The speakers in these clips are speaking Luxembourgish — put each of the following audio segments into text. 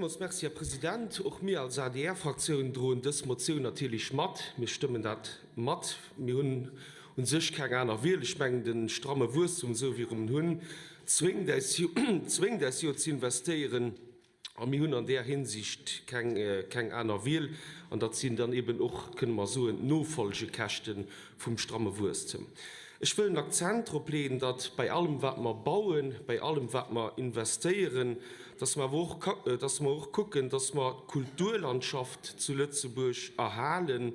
Villmools Merci, Här President. Och mir als ADR-Fraktioun droen dës Motioun natierlech mat. Mir stëmmen dat mat. Mir hunn u sech keng aner Wiel. Ech mengen, de stramme Wuesstum, esou wéi mer en hunn, zwéngt eis jo, zwéngt eis jo ze investéieren. A mir hunn an där Hinsicht keng, keng aner Wiel. An dat sinn dann eben och, kënne mer soen, d'Nofolgekäschte vum stramme Wuesstem. Ech wëll en Akzent drop leeën, datt bei allem wat mer bauen, bei allem wat mer investéieren, datt mer awer och, datt mer och kucken, datt mer d'Kulturlandschaft zu Lëtzebuerg erhalen.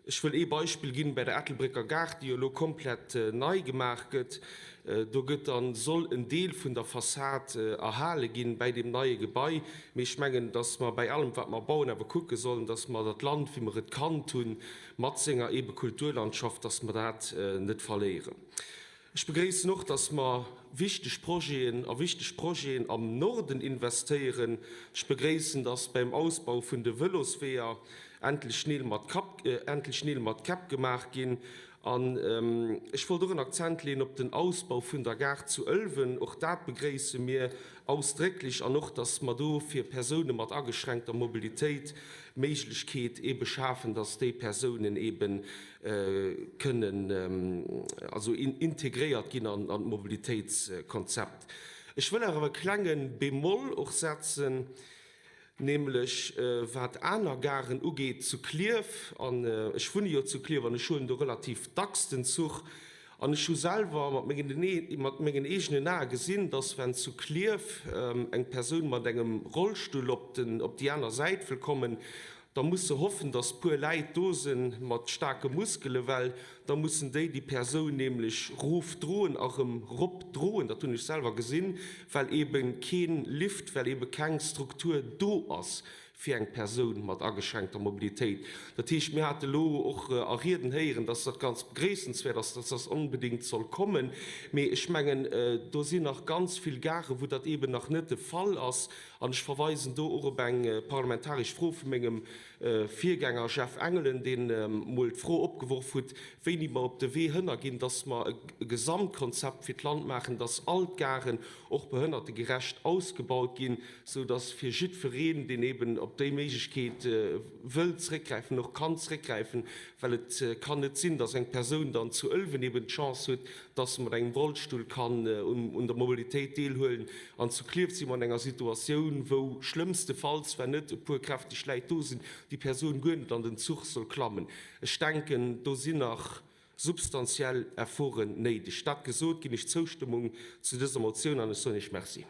Ech wëll ee Beispill ginn, Bei der Ettelbrécker Gare, déi jo elo komplett nei gemaach gëtt, do gëtt dann, soll en Deel vun der Fassad erhale ginn bäi deem neie Gebai. Mee ech mengen, datt mer bäi allem wat mer bauen awer kucke sollen, datt mer dat Land, wéi mer et kannt hunn, mat senger eebe Kulturlandschaft, dass mer dat net verléieren. Ech begréissen och, dass mer wichteg Projeten a wichteg Projeten am Norden investéieren. Ech begréissen, dass beim Ausbau vun de Vëlosweeër endlech Neel mat Kapp, endlech Neel mat Käpp gemaach ginn. An ech wollt och en Akzent leeën op den Ausbau vun der Gare zu Ëlwen. Och dat begréisse mir ausdrécklech. An och, dass mer do fir Persoune mat ageschränkter Mobilitéit d'Méiglechkeet eebe schafen, dass déi Persounen eebe kënnen also integréiert ginn an d'Mobilitéitskonzept. Ech wëll awer e klenge Bémol och setzen. Nämlech wat aner Garen ugeet zu Klierf, an ech wunne jo zu Klierf an ech huelen do relativ dacks den Zuch, an ech hu selwer mat mengen mat mengen eegenen Ae gesinn, dass wenn zu Klierf eng Persoun mat engem Rollstull op den op déi aner Säit wëll kommen, da muss se hoffen, dass puer Läit do sinn mat staarke Muskele, well da mussen déi déi Persoun nämlech rof droen a rëm rop droen, dat hunn ech selwer gesinn, well eebe kee Lift, well eebe keng Struktur do ass fir eng Persoun mat ageschränkter Mobilitéit. Dat heescht, mir hate lo och a Rieden héieren, dass dat ganz begréissenswäert ass, dass dat onbedéngt soll kommen, mee ech mengen, do sinn nach ganz vill Garen, wou dat eeben nach net de Fall ass. An ech verweisen do och op eng parlamentaresch Fro vu mengem Virgänger Jeff Engelen, deen emol d'Fro opgeworf hutt, wéini mer op de Wee hënner ginn, dass mer e Gesamtkonzept fir d'Land maachen, dass all d'Garen och behënnertegerecht ausgebaut ginn, sou dass fir jiddwereen, deen eben op déi Méiglechkeet wëll zréckgräifen, och kann zréckgräifen. Well et kann net sinn, dass eng Persoun dann zu Ëlwen eben d'Chance huet, dass se mat engem Rollstull kann un der Mobilitéit deelhuelen. An zu Klierf si mer an enger Situatioun, wou schlëmmstefalls, well net e puer kräfteg Läit do sinn, déi Persoun guer net an den Zuch soll klammen. Ech denken, do sinn nach substantiell Efforten néideg. Dat gesot, ginn ech d'Zoustëmmung zu dëser Motioun an ech soen Iech Merci.